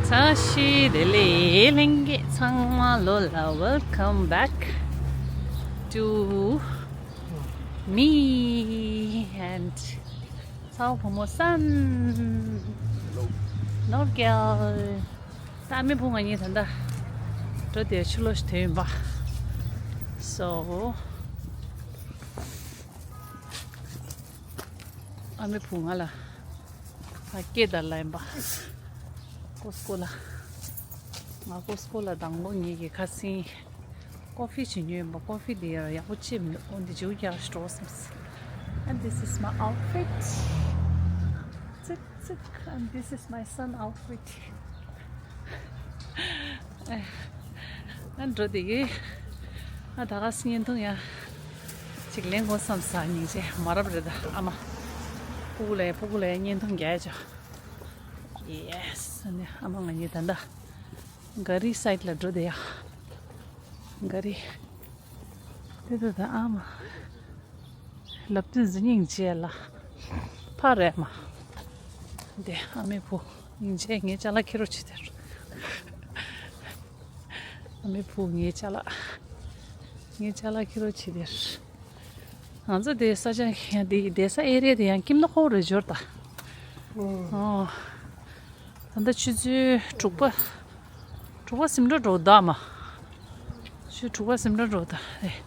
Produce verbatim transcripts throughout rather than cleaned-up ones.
བཀྲ་ཤིས་བདེ་ལེགས། ལྷན་རྒྱས་ཚང་མ་ལོ་ལ། Welcome back to me and ཚ་བོ་བུ་མོ་སན་ནོར་རྒྱལ། ད་ཨ་མའི་བུ་ང་གཉིས་ད་ལྟ་འགྲོ་དེ་ཕྱི་ལོགས་ཤིག་དེ་ཡིན་པ། So ཨ་མའི་བུ་ང་ལ་ད་སྐད་བརྡ་ལ་ཡིན་པ། ཀོ་སི་ཀོ་ལ། ང་ཀོ་སི་ཀོ་ལ་དང་པོ་ངེད་ཀྱི་ཁ་སང་ཀོ་ཕི་བྱེད་ཉོས་ཡིན་པ། ཀོ་ཕི་དེ་ཡག་པོ་ཅིག་མི་འདུག་འོ་འདི་བྱེད་ཡག་འགྲོ་བསམས། And this is my outfit. ཙིག་ཙིག and this is my son outfit. ཨ་འགྲོ་དེ་གི། ཨ་ད་ག་སེ་བརྙན་ཐུང་ཡ་ཅིག་ལེན་དགོས་བསམ་ས། སྙིང་རྗེ། མ་རབས་རེད་ད། ཨ་མ་ཕྲུ་གུ་ལ་ཕྲུ་གུ་ལ་བརྙན་ཐུང་རྒྱག་ཡ་ཅོ། Yes. ཨ་ནི་ཨ་མ་ང་གཉིས་ད་ལྟ་ག་རི་སའིཌ་ལ་འགྲོ་དེ་ཡ། ག་རི་དེ་ད་ད་ཨ་མ། ལབ་དུས་སྙིང་རྗེ་ལ། ཕ་རེད་མ། འདི་ཨ་མའི་བུ། སྙིང་རྗེ། ངའི་ཅ་ལག་ཁྱེར་རོགས་བྱེད་དེར། ཨ་མའི་བུ་ངའི་ཅ་ལག་ངའི་ཅ་ལག་ཁྱེར་རོགས་བྱེད་དེར། ང་ཚོ་དེ་ས་ཆ་ཡང་དེ་བསྡད་ས་ཨེ་རི་ཡ་དེ་ཡང་ཀིམ་ནོ་ཁོ་རེ་འབྱོར་ད། ཨོ། ད་ལྟ་ཆུ་ཚོད་དྲུག་པ། དྲུག་པ་ཟིན་འགྲོ་འགྲོ་ད་མ། ཆུ་དྲུག་པ་ཟིན་འགྲོ་འགྲོ་ད་རེད།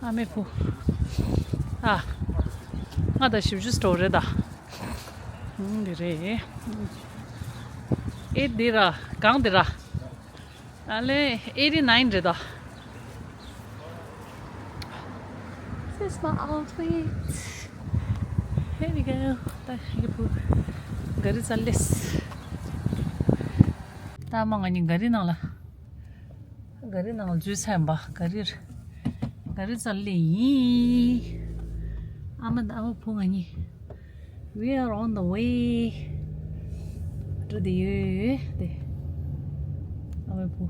ཨ་མའི་བུ། ཨ། ལྔ་དང་བཞི་བཅུ་འགྲོ་རེད་ད། ཨུམ་འདི་རེད། ཨེ་འདི་ར་གང་འདི་ར། ཨ་ལེ་eighty nine རེད་ད། This is my outfit. Here we go. ད་ཡི་བུ་ག་རི་ཙལ་ལེས། ད་མ་ང་གཉིས་ག་རི་ནང་ལ། ག་རི་ནང་ལ་འཛུལ་ཚར་ཡིན་པ། ག་རི་ག་རི་ཙལ་ལེ་ཡིན། ཨ་མ་དང་ཨ་མ་བུ་ང་གཉིས། We are on the way. འགྲོ་དེ་ཡོད་དེ། ཨ་མའི་བུ།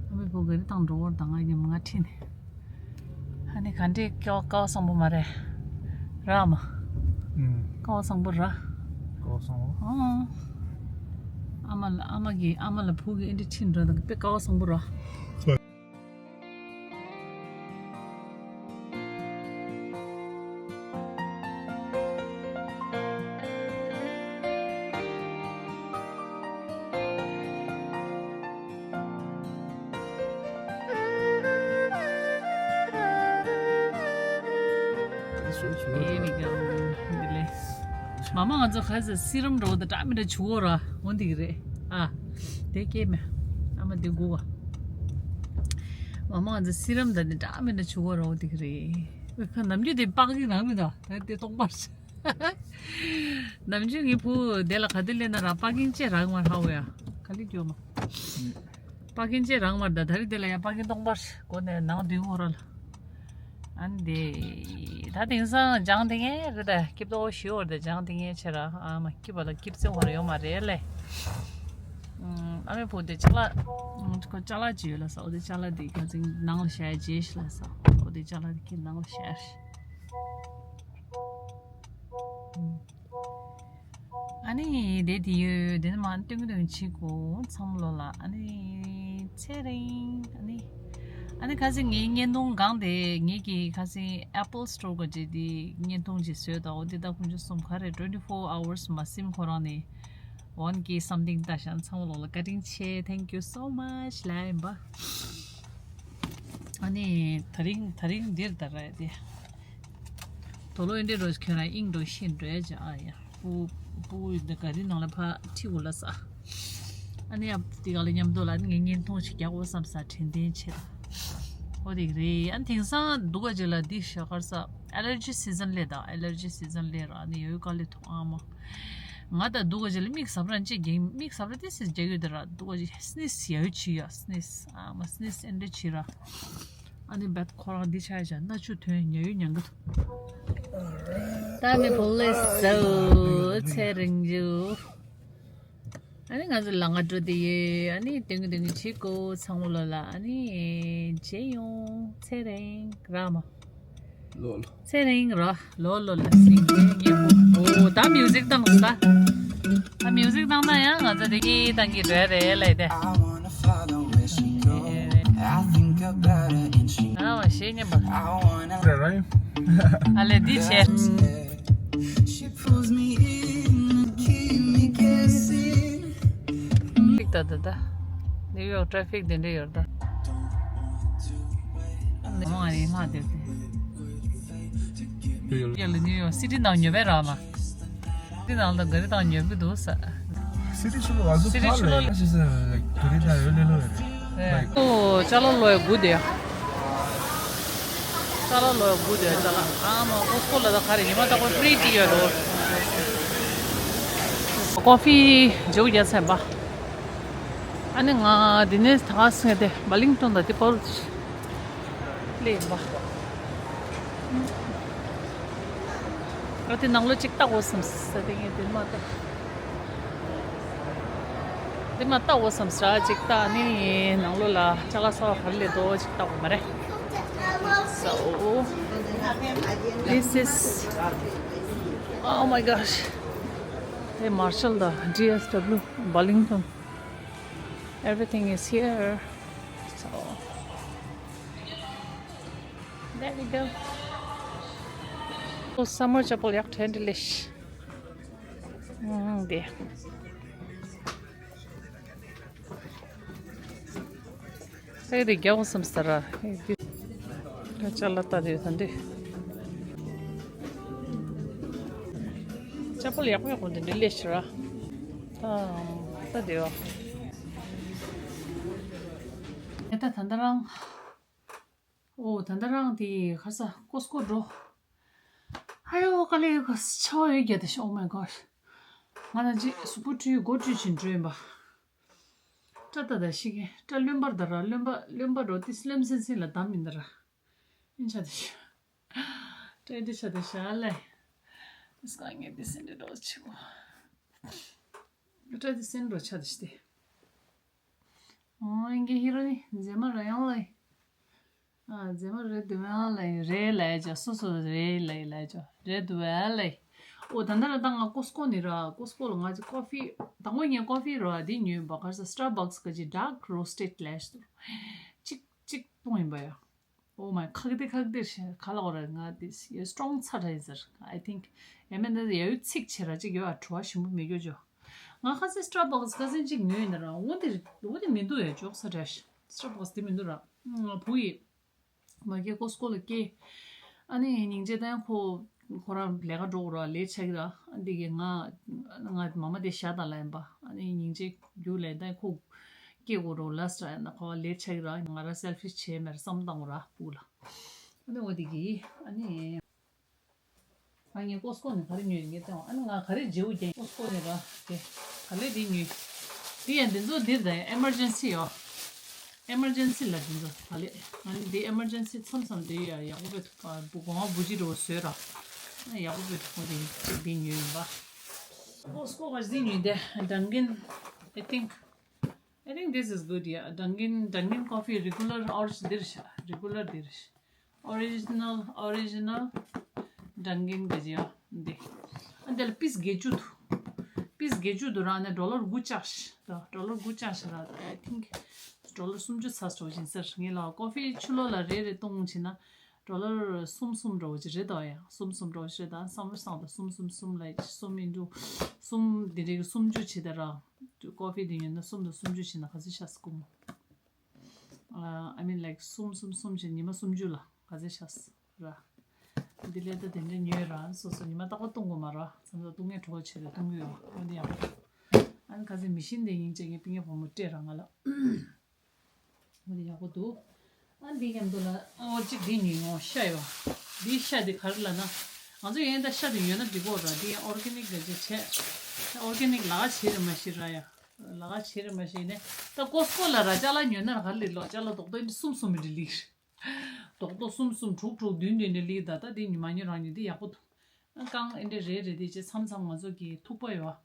ཨ་མའི་བུ་ག་རི་དང་འགྲོ་བར་དང་ང་མཉམ་ང་ཁྲིད་ནས། ཨ་ནི་ག་འདྲས་ཀ་བ་ཀ་བ་བཟང་པོ་མ་རེད། ར་མ། ཀ་བ་བཟང་པོ་ར། ཀ་བ་བཟང་པོ། ཨང་། ཨ་མ་ལ་ཨ་མ་གི་ཨ་མ་ལ་བུ་གི་ཨེ་འདྲས་ཁྲིད་འགྲོ་དང་དཔེ་ཀ་བ་བཟང་པོ་ར། ཨེ་མི་གང་འདི་ལས། མ་མ་ང་ཚོ་ག་ས་སི་རམ་འགྲོ་ད་འདྲ་མི་འདྲ་བྱུག་གོ་ར། འོ་འདི་གི་རེད། ཨ། དེ་སྐྱེས་མེད། ཨ་མ་དེ་དགུ་བ། མ་མ་ང་ཚོ་སི་རམ་ད་འདི་འདྲ་མི་འདྲ་བྱུག་གོ་ར། འོ་འདི་གི་རེད། ཁ་ནམ་རྒྱུན་དེ་པག་གི་རང་མི་འདུག་ད་དེ་སྟོང་པར། ནམ་རྒྱུན་ངའི་བུ་དེ་ལ་ག་དེ་ལས་ན་ར་པ་ཀིང་ཅེ་རག་མ་ར་འོ་ཡ། ག་ལི་སྐྱོ་མ། པ་ཀིང་ཅེ་རག་མ་ར་ད་ད་རི་དེ་ལ་ཡ་པ་ཀིང་སྟོང་པར་སྒོ་ནས་ནང་དུ་འོ་ར་ལ། ཨ་ནི་དེ་ད་དེང་སང་ལྗང་དེ་ངའི་རི་ད་སྐྱིབ་ཏོ་ཞུ་འོ་ར་ད་ལྗང་དེ་ངའི་ཆེ་ར་ཨ་མ་སྐྱིབ་པ་ལ་སྐྱིབ་ཚེ་འོ་ར་ཡོད་མ་རེད་ལེ། ཨ་མའི་བུ་དེ་ཅ་ལག་ཁོ་ཅ་ལག་ཅིག་ཡོད་ལ་ས། འོ་དེ་ཅ་ལག་དེ་ག་ཚིག་ནང་ལ་བཞག་རྗེས་ཤི་ལ་ས། འོ་དེ་ཅ་ལག་དེ་ཁྱེད་ནང་ལ་བཞག་ཤི། ཨ་ནི་དེ་དེ་ཡོད་དེ་ནི་མ་སྟོན་གི་དོན་ཆི་གོ་ཚང་མ་ལོ་ལ། ཨ་ནི་ཚེ་རིང་། ཨ་ནི་ཨ་ནི་ཁ་སང་ངའི་བརྙན་ཐུང་གང་དེ་ངེད་ཀྱི་ཁ་སང་Apple Store ག་ཅེ་དེ་བརྙན་ཐུང་ཅིག་བཟོས་དང་འོ་དེ་ད་ཁོང་ཚོ་གསུམ་ག་རེ་twenty four hours མ་ཟིན་ཁོ་རང་ནི། One K something ད་ཤང་ཚང་མ་ལོ་ལ་བཀའ་དྲིན་ཆེ། Thank you so much ལ་ཡིན་པ། ཨ་ནི་ད་རིང་ད་རིང་འདིར་ད་ར་དེ། དོ་ལོ་ཨེ་འདྲེ་རོ་ཁྱོད་རང་དབྱིངས་འགྲོ་ཤེས་འགྲོ་ཡ་ཅི་ཨ་ཡ། སྤུ་སྤུ་འདི་ག་རི་ནང་ལ་ཕ་ཁྲིད་འོ་ལ་ས། ཨ་ནི་ཡ་དེ་ག་ལ་མཉམ་དུ་ལ་ངས་བརྙན་ཐུང་ཞིག་རྒྱག་འོ་བསམ་ས་དྲན་རྟེན་ཆེ་ད། འོ་དེ་ག་རེད། ཨ་ནི་དེང་སང་སྡུག་ག་ཅིག་ལ་འདི་ཤ་ཁར་ས་allergy season ལས་ད། allergy season ལས་ར་ཨ་ནི་ཡོད་ག་ལས་ཐོག་ཨ་མ། ང་ད་སྡུག་ག་ཅིག་ལ་མིག་ཟབ་ར་ཅིག་གིན་མིག་ཟབ་ར་དེ་སི་རྒྱག་ཡོད་ད་ར་སྡུག་ག་ཅིག་སི་ནིས་ཡ་ཡོད་ཆི་ཡ་སི་ནིས་ཨ་མ་སི་ནིས་ཨེ་འདྲ་ཆི་ར། ཨ་ནི་བད་ཁོ་རང་འདི་ཆ་ཡ་ཆ་སྣ་ཆུ་ཐོན་ཉ་ཡོད་ཉང་གི་ཐུ། ད་མི་བོ་ལེ་སོ་ཚེ་རིང་ཇུ། ཨ་ནི་ང་ཚོ་ལ་ང་འགྲོ་དེ་ཡོད། ཨ་ནི་དེང་གི་དེང་གི་ཆི་གོ་ཚང་མ་ལོ་ལ། ཨ་ནི་ཇེ་ཡོང་ཚེ་རིང་ར་མ། ལོ་ལོ། ཚེ་རིང་ར་ལོ་ལོ་ལ་སིང་གེ་ཉེ་པོ། ཨོ་ད་མིའུ་ཟིག་བཏང་ས། ཨ། མིའུ་ཟིག་བཏང་ན་ཡང་ང་ཚོ་དེ་གི་བཏང་གི་འགྲོ་ཡ་རེད་ལབ་དེ། I wanna follow where she go. I think about her and she ཨ་མ་ཞེས་ཉན་པ། I wanna right? ཨ་ལས་འདི་བྱས། She pulls me in, keep me guessing. ཏྲ་ཕིག་ད་ད་ད། ནིའུ་ཡོག་ཏྲ་ཕིག་དེ་འདྲ་ཡོད་ད། ཨ་ནི་མ་ནི་མ་དེ་དེ། ཡ་ལ་ནིའུ་ཡོག་སི་ཊི་ནང་ཉོ་བས་ར་མ། སི་ཊི་ནང་ལ་ག་རི་དང་ཉོ་གི་འདུག་ས། སི་ཊི་ཕྱི་ལོགས་ང་ཚོ་སི་ཊི་ཕར་ཕྱི་ལོགས་ལ་ཡ་ཤི་ས་ལ་ག་རི་དང་ཡོད་ལེ་ལོ་ཡོད་རེད། ཨོ་ཅ་ལག་ལོ་ཡ་དགུ་དེ། ཅ་ལག་ལོ་ཡ་དགུ་དེ་ཅ་ལག་ཨ་མ་ཀོ་སི་ཀོ་ལ་ད་ག་རེ་ཉི་མ་ད་ཁོ་ཕི་རི་ཅིག་ཡོད་རོ། ཀོ་ཕི་ཇོ་རྒྱ་ཚན་པ། ཨ་ནི་ང་འདི་ནས་ད་ག་སེང་དེ་བ་ལིང་ཏོན་ད་དེ་པོ་ལ་ཅི་ལེ་ཡིན་པ། ཨ་དེ་ནང་ལོ་ཅིག་ལྟ་དགོས་བསམ་ས་དེ་ངས་དེ་མ་ལྟ། དེ་མ་ལྟ་དགོས་བསམ་ས་ཅིག་ལྟ་ནི་ནང་ལོ་ལ་ཅ་ལག་ས་བ་ག་རེ་ལས་དོ་ཅིག་ལྟ་དགོས་མ་རེད། So this is, oh my gosh. Hey, Marshall, the D S W, Burlington. Everything is here. So, there we go. Oh, summer chapel yak ten delish. Mm, there. ཨེ་རེད་རྒྱག་བསམ་ས་ར། ཨེ་འདི་ཅ་ལག་ལྟ་དེ་ཡོད་ད་འདི། ཅ་པོ་ལ་ཡག་པོ་ཡག་པོ་འདི་འདྲ་ལས་ཤི་ར། ད་ལྟ་དེ་ཡོད། ཨེ་ད་ད་ལྟ་རང་། ཨོ་ད་ལྟ་རང་དེ་ཁ་ས་ཀོ་སི་ཀོ་འགྲོ། ཨ་ཡོ་དཀའ་ལས་ཁ་ས་ཆར་པ་ཡོད་རྒྱ་དེ་ཤི། Oh my God. ང་ན་ཅི་གཟུགས་པོ་བཀྲུས་སྒོ་བཀྲུས་བྱིན་འགྲོ་ཡིན་པ། སྐྲ་ད་ད་ཤི་གེ་སྐྲ་རློན་པར་ད་ར་རློན་པ་རློན་པ་འགྲོ་ཏི་སི་རློན་སིན་སིན་ལ་དམ་མིན་ད་ར། ཨིན་ཆ་དེ་ཤི། སྐྲ་དེ་ཆ་དེ་ཤ་ལེ། ཨིས་ཀ་ངེ་དེ་སིན་དེ་འགྲོ་ཆི་གོ། སྐྲ་དེ་སིན་འགྲོ་ཆ་དེ་ཤི་དེ། ཨོ་ཨིན་གེ་ཧི་རོ་ནི་མཛེས་མ་ར་ཡང་ལེ། ཨ་མཛེས་མ་རེད་འདུག་ཨ་ལེ་རེད་ལེ་ཅོ་སོ་སོ་རེད་ལེ་ལེ་ཅོ་རེད་འདུག་ཨ་ལེ། ཨོ་ད་ནི་ར་ད་ང་ཀོ་སི་ཀོ་ནི་ར་ཀོ་སི་ཀོ་ལ་ང་ཅི་ཀོ་ཕི་དང་པོ་ངས་ཀོ་ཕི་ར་དེ་ཉོས་པ་ག་ས་སི་ཊར་བག་སི་ག་ཅི་dark roasted ལས་ཤི་དུ་གཅིག་གཅིག་སྟོང་ཡིན་པ་ཡ། Oh my God, ཁག་དེ་ཁག་དེ་ཤ་ག་ལ་འོ་ར་ང་དེ་སི་ཊོང་ཚ་ར་ཡི་ཟེར། I think ཡ་མེད་ན་ཡ་ཡུ་ཚིག་ཆེ་ར་ཅིག་ཡོད་ཨ་བྲོ་བ་ཞིམ་པོ་མི་འགྱོ་ཅོ། ང་ཁ་སི་སི་ཊར་བག་སི་ཁ་སི་ཅིག་ཉོས་ཡིན་ན་ར་འོ་དེ་འོ་དེ་མི་འདུག་ཡ་ཅོག་ས་ར་ཤ་སི་ཊར་བག་སི་དེ་མི་འདུག་ར། ང་བུ་ཡི་མ་སྐྱེ་ཀོ་སི་ཀོ་ལ་སྐྱེ། ཨ་ནི་སྙིང་རྗེ་ད་ཁོ་ཁོ་རང་ལས་ཀ་འགྲོ་ར་ལས་ཆག་ར་འདི་གི་ང་ང་མ་མ་དེ་ཤ་དང་ལ་ཡིན་པ་ཨ་ནི་སྙིང་རྗེ་རྒྱུ་ལས་ད་ཁོ། སྐྱེ་དགོས་རོ་ལ་སི་ཊ་ཡ་ན་ཁོ་ལས་ཆག་ར་ང་ར་སེལ་ཕི་ཤི་བྱས་མེར་བསམ་བཏང་ར་བུ་ལ། ཨ་ནི་འོ་དེ་གི་ཨ་ནི། ང་ངས་ཀོ་སི་ཀོ་ནས་ག་རེ་ཉོས་ངས་བལྟས་འོང་ཨ་ནི་ང་ག་རེ་བརྗེ་བོ་རྒྱག་ཀོ་སི་ཀོ་ནས་ར་དེ་ག་ལེ་དེ་ཉོས། དེ་ཡང་འདི་ཚོ་འདིར་ད་ཡང་ཨེ་མར་ཇེན་སི་ཡོ། ཨེ་མར་ཇེན་སི་ལ་འདི་ཚོ་ག་ལེ་ང་ནི་འདི་ཨེ་མར་ཇེན་སི་མཚམས་མཚམས་འདི་ཡ་ཡག་པོ་བེད་ཐུབ་པ་བུ་གོང་བུ་ཅི་འགྲོ་བཟོས་ར་ཡག་པོ་བེད་ཐུབ་པ་དེ་འདི་ཉོས་ཡིན་པ། ཀོ་སི་ཀོ་ག་ཅི་ཉོས་དེ་Dunkin I think I think this is good, yeah. Dunkin Dunkin coffee regular or འདིར་ཤ་regular འདིར་ཤ། Original original Dunkin ག་ཅི་ཡ་འདི། ཨ་འདི་ལ་པིས་བརྒྱད་ཅུ་འདུག་པིས་བརྒྱད་ཅུ་འདུག་ར་ནས་ཌོ་ལར་དགུ་བཅག་ཤ་ད་ཌོ་ལར་དགུ་བཅག་ཤ་ར་I think ཌོ་ལར་སུམ་ཅུ་ཚ་སྤྲོ་བཞིན་ཟེར་ངེད་ལ་ཀོ་ཕི་ཕྱི་ལོགས་ལ་རེ་རེ་གཏོང་བྱས་ན་ཌོ་ལར་གསུམ་གསུམ་འདྲ་བོ་ཅིག་རེད་དོ་ཡ། གསུམ་གསུམ་འདྲ་བོ་ཅིག་རེད་ད་བསམ་བློ་བཏང་ད་གསུམ་གསུམ་གསུམ་ལ་གསུམ་ཨིན་ཊུ་གསུམ་འདི་འདྲའི་གི་སུམ་ཅུ་བྱེད་ད་ར། ཀོ་ཕི་འདི་ཉོས་ན་གསུམ་དང་སུམ་ཅུ་བྱས་ན་ག་ཚོད་ཆགས་སྲིད་ཀུ་མོ། I mean like གསུམ་གསུམ་གསུམ་བྱས་ཉི་མ་སུམ་ཅུ་ལ་ག་ཚོད་ཆགས་སྲིད་ར། འདི་ལས་ད་དེ་འདྲ་ཉོས་ར་སོ་སོ་ཉི་མ་རྟག་པར་བཏུང་དགོས་མ་ར་བསམ་ཚོ་བཏུང་ངས་གྲོགས་བྱས་ཏེ་བཏུང་གི་ཡོད་པ་འོ་འདི་ཡག་པོ་འདུག་ཨ་ནི་ག་ཚོད་མི་ཤིན་དེ་ཡིན་ཅེས་ངས་པི་ངའི་བུ་མོ་སྤྲད་ར་ང་ལ། འོ་དེ་ཡག་པོ་འདུག་ཨ་འདི་མཉམ་དུ་ལ་ཨོ་གཅིག་འདི་ཉོས་ཡོང་ཤ་ཡོད། འདིའི་ཤ་འདི་ག་རེ་ལབ་ན། ང་ཚོ་ཡིན་ད་ཤ་འདི་ཉོས་ན་འགྲིག་གོ་ར་འདི་ཨོར་གེ་ནིག་འདྲ་ཅིག་བྱས། ཨོར་གེ་ནིག་ལག་བྱེད་རེད་མ་ཤེས་ར་ཡ། ལག་བྱེད་རེད་མ་ཤེས་ནས་ད་ཀོ་སི་ཀོ་ལ་ར་ཅ་ལག་ཉོས་ན་ར་ག་རེ་ལེགས་ལོ་ཅ་ལག་རྡོག་རྡོག་འདི་གསུམ་གསུམ་མི་འདྲ་ལེགས། རྡོག་རྡོག་གསུམ་གསུམ་དྲུག་དྲུག་བདུན་བདུན་འདྲ་ལེགས་ད་ད་འདི་ཉོ་མ་ཉོ་རང་ཉོ་འདི་ཡག་པོ་འདུག་རྐང་ཨེ་འདྲ་རེ་རེ་དེ་ཅེ་མཚམས་མཚམས་ང་ཚོ་གི་ཐུག་པ་ཡོད།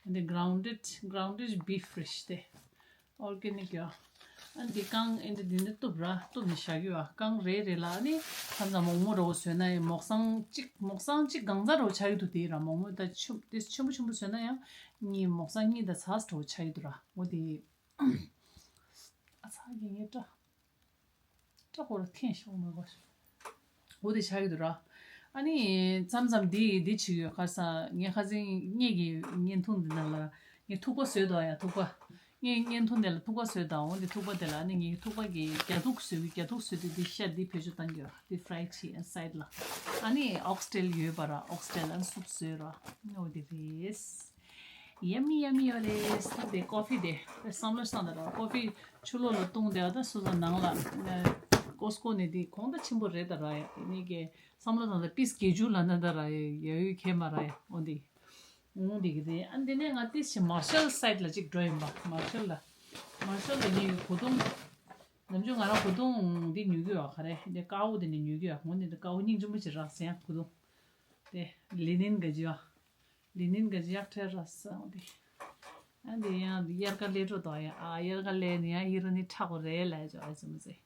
འདི་grounded grounded beef fresh དེ་organic ཡོད། ཨ་འདི་རྐང་ཨེ་འདི་འདི་འདི་གཏུབ་ར། གཏུབ་ནས་བཞག་གི་ཡོད། རྐང་རེ་རེ་ལ་ཨ་ནི་ཁ་ཚ་མོག་མོག་འདྲ་བོ་བཟོས་ན་ཡང་མོག་སང་གཅིག་མོག་སང་གཅིག་གང་ཚ་འདྲ་བོ་ཆགས་ཀྱི་འདུག་དེ་ར་མོག་མོག་ད་ཆུ་དེ་ཆེན་པོ་ཆེན་པོ་བཟོས་ན་ཡང་གཉིས་མོག་སང་གཉིས་དང་ཚ་འདྲ་བོ་ཆགས་ཀྱི་འདུག་ར། འོ་དེ་ཨ་ཚ་གི་ངས་སྐྲ་སྐྲ་ཁོ་ར་འཐེན་ཤོག་མ་གོ་ཤོག་འོ་དེ་ཆགས་ཀྱི་འདུག་ར། ཨ་ནི་མཚམས་མཚམས་འདི་འདི་བྱེད་ཀྱི་ཡོད། ཁ་སང་ངས་ཁ་སང་ངེད་ཀྱི་བརྙན་ཐུང་འདི་ནང་ལ་ངས་ཐུག་པ་བཟོས་འདུག་ཡ། ཐུག་པ་ངས་བརྙན་ཐུང་དེ་ལ་ཐུག་པ་བཟོས་དང་། འོ་འདི་ཐུག་པ་དེ་ལ་ཨ་ནི་ངས་ཐུག་པ་གི་རྒྱ་ཐུག་བཟོས་གི་རྒྱ་ཐུག་བཟོས་དུས་འདི་ཤ་འདི་བེད་སྤྱོད་བཏང་གི་ཡོད། འདི་ཕ་རའི་བྱེད་ཡ་སའིད་ལ། ཨ་ནི་ཨོག་སི་ཊེལ་ཡོད་པ་ར། ཨོག་སི་ཊེལ་ཨ་ནི་སུབ་བཟོས་ར། འོ་དེ་རེད། ཡ་མི་ཡ་མི་ཡོད་རེད། ད་དེ་ཀོ་ཕི་དེ་བསམ་བློ་བཏང་ད་ར། ཀོ་ཕི་ཆུ་ལོག་ལ་བཏུང་དེ་ད་སོ་སོ་ནང་ལ་ཀོ་སི་ཀོ་ནས་དེ་གོང་ད་ཆེན་པོ་རེད་ད་ར། ཡ་ནི་གི་བསམ་བློ་བཏང་ད་པིས་བརྒྱད་ཅུ་ལ་ན་ད་ར། ཡ་ཡོད་ཁྱད་མ་ར། ཡ་འོ་འདི་འོང་འདི་གི་རེད། ཨ་འདི་ནས་ང་ཏིས་ཞིག་མར་ཤལ་སའིད་ལ་ཅིག་འགྲོ་ཡིན་པ། མར་ཤལ་ལ་མར་ཤལ་ལ་ངའི་གོས་ཐུང་ནམ་རྒྱུན་ང་རང་གོས་ཐུང་འདི་ཉོ་གི་ཡོད། ག་རེ་འདི་དཀར་པོ་དེ་ནས་ཉོ་གི་ཡོད། འོ་འདི་འདི་དཀར་པོ་སྙིང་རྗེ་མོ་ཅིག་རག་ཟེར་ཡང་གོས་ཐུང་དེ་ལི་ནིན་ག་ཅི་ཡོད། ལི་ནིན་ག་ཅི་ཡག་ཐལ་ར་ས་འོ་དེ། ཨ་འདི་ཡང་དབྱར་ཁ་སླེབས་འགྲོ་དོ། ཡ་ཨ་དབྱར་ཁ་སླེབས་ནས་ཡང་ཧི་རོ་ནི་ཁྲག་པོ་རེད་ལ་ཅོ་ཨ་ཙི་མ་ཙི།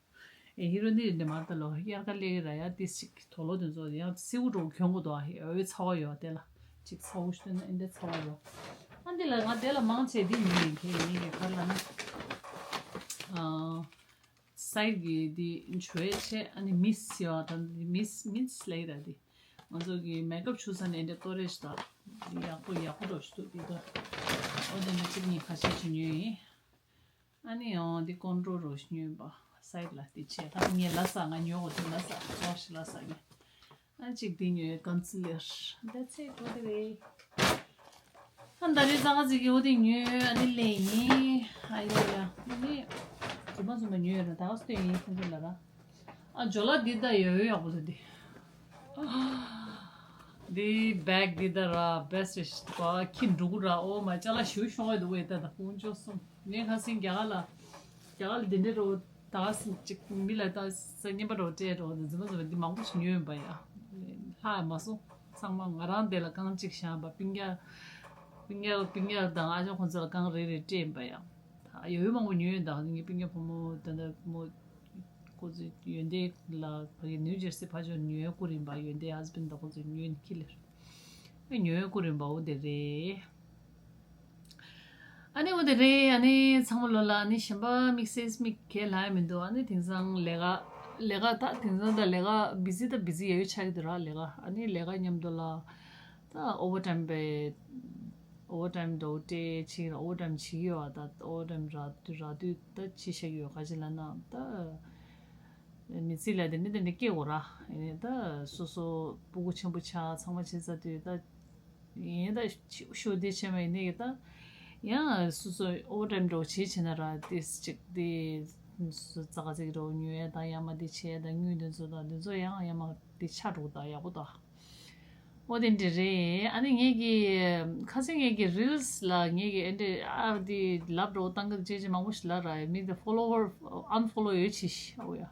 ཨེ་ཧི་རོ་ནི་འདི་མ་ད་ལོ་དབྱར་ཁ་སླེབས་ར་ཡ་ཏིས་ཅིག་དོ་ལོ་དེ་ཚོ་ཡང་སེའུ་འགྲོ་གྱོན་དགོས་དོ། ཨ་འོ་ཚ་བ་ཡོད་དེ་ལ་ཅིག་ཚ་བོ་ཞུ་ན་ཨེ་འདི་ཚ་བ་ཡོད། ཨ་འདི་ལ་ང་དེ་ལ་མང་ཆེ་འདི་ཉོས་ཡིན། ཁྱེད་ཡིན་གི་གར་ལ་ན་ཨ། སའིད་གི་འདི་བྱོས་བྱས་ཨ་ནི་མིས་ཡོད་དང་འདི་མིས་མིས་ལེ་ར་འདི། ང་ཚོ་གི་མེག་ཨབ་བྱུག་ས་ནས་འདི་སྟོ་རེ་ཞིག་དང་འདི་ཡག་པོ་ཡག་པོ་འགྲོ་ཞིག་འདུག་འདི་དང་། འོ་དེ་འདྲ་གཅིག་གཉིས་ཁ་ཤས་ཤིག་ཉོས་ཡིན། ཨ་ནི་ཡང་འདི་ཀོན་ཊོར་རོ་ཞིག་ཉོས་པ་སའིད་ལ་འདི་བྱས། ད་ངས་ལ་ས་ང་ཉོ་གོ་དེ་ལ་ས་ཙོག་ཞིག་ལ་ས་ངས། ཨ་གཅིག་དེ་ཉོས། ཀོན་སི་ལར། That's it. འོ་དེ་རེད། ཨ་ད་རེས་ཙག་ཙིག་གི་འོ་དེ་ཉོས། ཨ་ནི་ལེན་ཡིན། ཨ་ཡ་ཡ། ཨ་ནི་རྫུན་མ་རྫུན་མ་ཉོས་ཡོད་ར། ད་ག་སྟོན་ཡིན་ཁོང་ཚོ་ལ་ར། ཨ་ཇོ་ལ་འདི་ད་ཡོད་ཡོད་ཡག་པོ་འདུག་འདི། འདི་བེག་འདི་ད་ར་བེ་སི་ཊི་རེད་ཤག་ཁྱི་འགྲོ་གི་ར། ཨོ་མ་ཅ་ལག་ཞུ་ཤོག་ཡོད་འདུག་ཨེ་ད་ད་ཁོང་ཅོ་སོང་ངས་ཁ་སང་རྒྱ་གར་ལ་རྒྱ་གར་ལ་འདི་འདྲ་རོ། ད་ག་ཅིག་མི་ལ་ད་ས་རྔན་པ་རོ་སྤྲད་རོ་འདི་རྫུན་མ་རྫུན་མ་འདི་མང་པོ་ཞིག་ཉོས་ཡིན་པ་ཡ། ལྷག་མ་སོང་། ཚང་མ་ང་རང་དེ་ལ་རྐང་གཅིག་བཞག་པ། སྤུན་ཀྱག་སྤུན་ཀྱག་སྤུན་ཀྱག་དང་ཨ་ཅག་ཁོང་ཚོ་ལ་རྐང་རེ་རེ་སྤྲད་ཡིན་པ་ཡ། ད་ཡོད་ཡོད་མང་པོ་ཉོས་ཡོད། ད་ངའི་སྤུན་ཀྱག་བུ་མོ་ད་ལྟ་མོ་ཁོ་ཚོ་ཡོན་ཏན་ལ་ཕ་གི་ནིའུ་ཇར་སི་ཕ་ཆོས་ཉོས་ཡོད་སྐུ་རིམ་པ། ཡོན་ཏན་ཧས་བྷེན་ཌི་དང་ཁོ་ཚོ་ཉོས་ནས་ཁྱི་ལེར་ཉོས་ཡོད་སྐུ་རིམ་པ། འོ་དེ་རེད། ཨ་ནི་འོ་དེ་རེད། ཨ་ནི་ཚང་མ་ལོ་ལ་ཨ་ནི་གཞན་པ་དམིགས་བསལ་མིག་གས་ལ་ཡ་མི་འདུག་ཨ་ནི་དེང་སང་ལས་ཀ་ལས་ཀ་ད་དེང་སང་ད་ལས་ཀ་བི་ཟི་ད་བི་ཟི་ཡ་ཡོད་ཆགས་ཀྱི་འདུག་ར། ལས་ཀ་ཨ་ནི་ལས་ཀ་མཉམ་དུ་ལ་ད་ཨོ་བར་ཊའིམ་པའི་ཨོ་བར་ཊའིམ་འདྲ་བོ་སྤྲད་ཕྱིན་ར། ཨོ་བར་ཊའིམ་བྱེད་ཀྱི་ཡོད་པ། ད་ཨོ་བར་ཊའིམ་རག་དུས་རག་དུས་ད་བྱེད་བཞག་གི་ཡོད། ག་ཅི་ལབ་ན་ད། མི་ཚེ་ལ་དེ་འདྲ་དེ་འདྲ་སྐྱེ་དགོས་ར། ཡིན་ནའི་ད་སོ་སོ་སྤུ་གུ་ཆེན་པོ་ཆགས་ཚང་མ་བྱེད་ཚར་དུས་ད་ཡིན་ད་ཤོ་དེ་ཆེ་མ་ཡིན་ནའི་ད་ཡང་སོ་སོ་ཨོ་བར་ཊའིམ་འདྲ་བོ་བྱེད་བྱེད་ན་ར་དེ་ཅིག་དེ་སོ་སོ་ཙག་ཙིག་འདྲ་བོ་ཉོ་ཡ་ད་ཡ་མ་དེ་བྱེད་ཡ་ད་དངུལ་དེ་ཚོ་ད་དེ་ཚོ་ཡང་ཡ་མ་དེ་ཆགས་འགྲོ་ད་ཡག་པོ་ད། འོ་དེ་འདྲ་རེད། ཨ་ནི་ངེད་ཀྱི་ཁ་སང་ངེད་ཀྱི་རིལ་སི་ལ་ངེད་ཀྱི་ཨེ་འདྲ་ཨ་དེ་ལབ་འགྲོ་བཏང་གི་ཅེས་ཅེས་མང་པོ་ཞིག་ལབ་ར། མི་དེ་ཕོ་ལོ་ཝར་ཨན་ཕོ་ལོ་ཡོད་ཆེ་ཤི་ཨོ་ཡ།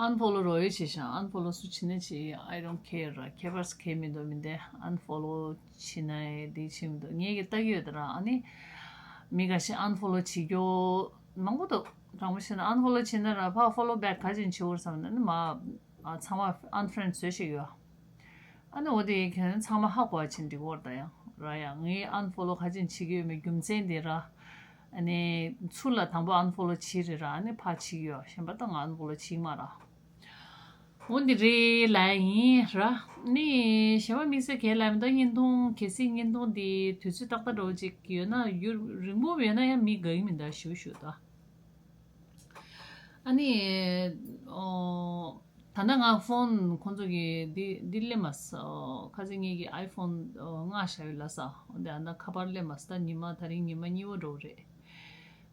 ཨན་ཕོ་ལོ་རོ་ཡོད་ཆེ་ཤ་ཨན་ཕོ་ལོ་སུ་བྱེད་ན་བྱེད། I don't care ར། ཁྱད་པར་ཁྱད་མི་འདུག་མི་དེ་ཨན་ཕོ་ལོ་བྱེད་ན་དེ་བྱེད་མི་འདུག་ངེད་ཀྱི་ལྟ་གི་ཡོད་དེ་ར། ཨ་ནི་མི་ཁ་ཤས་ཨན་ཕོ་ལོ་བྱེད་རྒྱུ་མང་པོ་འདུག་དྲང་པོ་བཤད་ན་ཨན་ཕོ་ལོ་བྱེད་ན་ར་ཕ་ཕོ་ལོ་བེག་ག་ཅིག་བྱེད་དགོས་བསམ་ན་ནི་མ། ཨ་ཚང་མ་ཨན་ཕྲེན་ཌི་བཟོས་ཤིག་ཡོད། ཨ་ནི་འོ་དེ་ཁྱེད་ཚང་མ་ཧ་གོ་བ་ཆེན་འགྲིག་གོ་ར། ད་ཡང་ར་ཡང་ངས་ཨན་ཕོ་ལོ་ག་ཅིག་བྱེད་ཀྱི་ཡོད་མེད་རྒྱུ་མཚན་དེ་ར། ཨ་ནི་ཚུར་ལ་དང་པོ་ཨན་ཕོ་ལོ་བྱེད་རེད་ར། ཨ་ནི་ཕ་བྱེད་ཀྱི་ཡོད། གཞན་པ་ད་ང་ཨན་ཕོ་ལོ་བྱེད་མ་ར། འོ་འདི་རེད་ལ་ཡིན་ར། ནི་གཞན་པ་དམིགས་བསལ་གས་ལ་མི་འདུག་བརྙན་ཐུང་གལ་སྲིད་བརྙན་ཐུང་འདི་དུས་ཚོད་ཏག་ཏག་འགྲོ་ཅིག་ཡོད་ན་ཡུ་རིང་པོ་ཡོད་ན་ཡང་མི་དགའ་གི་མི་འདུག་ཞུ་ཞུ་ད། ཨ་ནི། ཨོ། ད་ལྟ་ང་ཕོན་ཁོང་ཚོ་གི་འདི་འདི་སླེབས་མ་སོང་། ཁ་སང་ངེད་ཀྱི་ཨའི་ཕོན་ལྔ་བཞག་ཡོད་ལ་ས། འོ་འདི་ཨ་ན་ཁ་པར་སླེབས་མ་སོང་། ད་ཉི་མ་དེ་རིང་ཉི་མ་གཉིས་པ་འགྲོ་གི་རེད།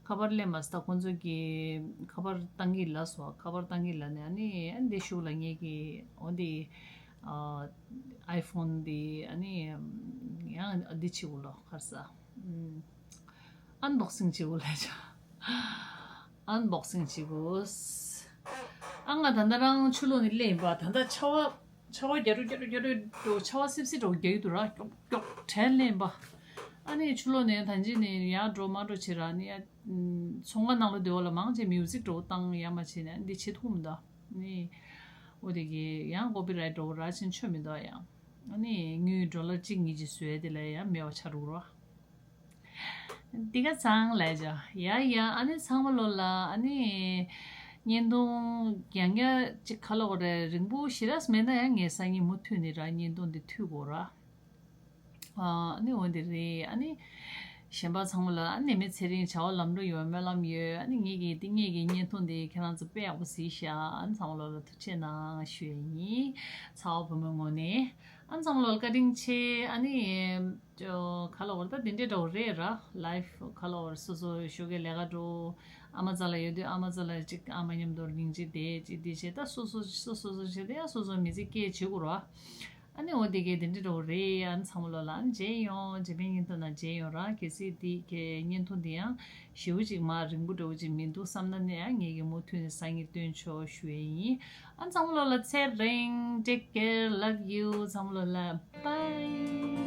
ཁ་པར་སླེབས་མ་སོང་། ད་ཁོང་ཚོ་གི་ཁ་པར་བཏང་གི་ལ་སོ། ཁ་པར་བཏང་གི་ལ་ནས་ཨ་ནི་ཨ་འདི་ཤུགས་ལ་ངེད་ཀྱི་འོ་འདི་ཨའི་ཕོན་འདི་ཨ་ནི་ཡང་འདི་བྱེད་དགོས་ལོ་ཁར་ས། ཨན་བོག་སིང་བྱེད་དགོས་ལ་ཆ། ཨན་བོག་སིང་བྱེད་དགོས། ཨ་ང་ད་ལྟ་རང་ཆུ་ལོག་ནས་སླེབས་ཡིན་པ། ད་ལྟ་ཆར་པ་ཆར་པ་རྒྱག་རུ་རྒྱག་རུ་རྒྱག་རུ་འགྲོ། ཆར་པ་སིབ་སིབ་འགྲོ་རྒྱག་གི་འདུག་ར། ཀྱོག་ཀྱོག་བྲལ་སླེབས་ཡིན་པ། ཨ་ནི་ཕྱི་ལོགས་ནས་ད་ཅི་ནས་ཡར་འགྲོ་མར་འགྲོ་བྱེད་ར་ནི་ཡ། ཚོང་ཁང་ནང་ལོགས་བསྡད་པ་ལ་མང་ཆེ་མིའུ་ཟིག་འདྲ་བོ་བཏང་ཡ་མ་བྱས་ནས་འདི་བྱེད་ཐུབ་མི་འདུག་ནི། འོ་དེ་གི་ཡང་ཀོ་པི་རའེ་ཊི་འདྲ་བོ་རག་ཕྱིན་ཆོ་མི་འདུག་ཡ། ཨ་ནི་དངུལ་ཌོ་ལར་གཅིག་གཉིས་ཅིག་བཟོས་དེ་ལ་ཡ་མེད་པ་ཆགས་འགྲོ་གི་རེད། འདི་ག་ཚང་ལས་བྱ་ཡ་ཡ། ཨ་ནི་ཚང་མ་ལོ་ལ་ཨ་ནི་བརྙན་ཐུང་རྒྱང་རྒྱང་ཅིག་ཁ་ལོ་གོ་རེ་རིང་པོ་ཞེ་དྲག་མེད་ན་ཡང་ངས་སང་ཉིན་མུ་མཐུད་ནས་ར་བརྙན་ཐུང་འདི་མཐུད་དགོས་ར། ཨ་ནི་འོ་འདི་རེད། ཨ་ནི་གཞན་པ་ཚང་མ་ལ་ཨ་ནི་མི་ཚེ་རིང་བྱ་བ་ལམ་འགྲོ་ཡོང་སྨོན་ལམ་ཡོད། ཨ་ནི་ངེད་ཀྱི་འདི་ངེད་ཀྱི་བརྙན་ཐུང་འདི་ཁྱེད་རང་ཚོ་དཔེ་ཡག་པོ་གཟིགས་ཤག་ཨ་ནི་ཚང་མ་ལོ་ལ་ཐུགས་རྗེ་གནང་ཞུ་ཡ་ཡིན། ཚ་བ་བུ་མོའི་ངོས་ནས་ཨ་ནི་ཚང་མ་ལོ་ལ་བཀའ་དྲིན་ཆེ། ཨ་ནི་ཅོ་ཁ་ལོ་བར་ད་དེ་འདྲས་འདྲ་བོ་རེད་ར། ལའིབ་ཁ་ལོ་བར་སོ་སོ་ཞོགས་ཀས་ལས་ཀ་འགྲོ། ཨ་མ་རྩ་ལ་ཡོད་དུས་ཨ་མ་རྩ་ལ་ཅིག་ཨ་མ་མཉམ་དུ་སྙིང་རྗེ་བསྡད་ཅིག་འདི་བྱས་ད་སོ་སོ་སོ་སོ་སོ་བྱས་ད་ཡང་སོ་སོ་མི་ཚེ་སྐྱེལ་བྱེད་དགོས་ར། ཨ་ནི་འོ་དེ་གས་དེ་འདྲས་འདྲ་བོ་རེད། ཨ་ནི་ཚང་མ་ལོ་ལ་ཨ་ནི་མཇལ་ཡོང་། རྗེས་མའི་བརྙན་ཐུང་ནང་མཇལ་ཡོང་ར། གལ་སྲིད་འདི་གས་བརྙན་ཐུང་འདི་ཡང་ཞེ་པོ་ཅིག་མ་རིང་པོ་འདྲ་བོ་ཅིག་མི་འདུག་བསམ་ན་ནི་ཡང་ངེད་ཀྱི་མུ་མཐུད་ནས་སང་ཉིན་སྟོན་ཆོག་ཞུ་ཡས་ཡིན། ཨ་ཚང་མ་ལོ་ལ་ཚེ་རིང་། Take care, love you. ཚང་མ་ལོ་ལ་bye.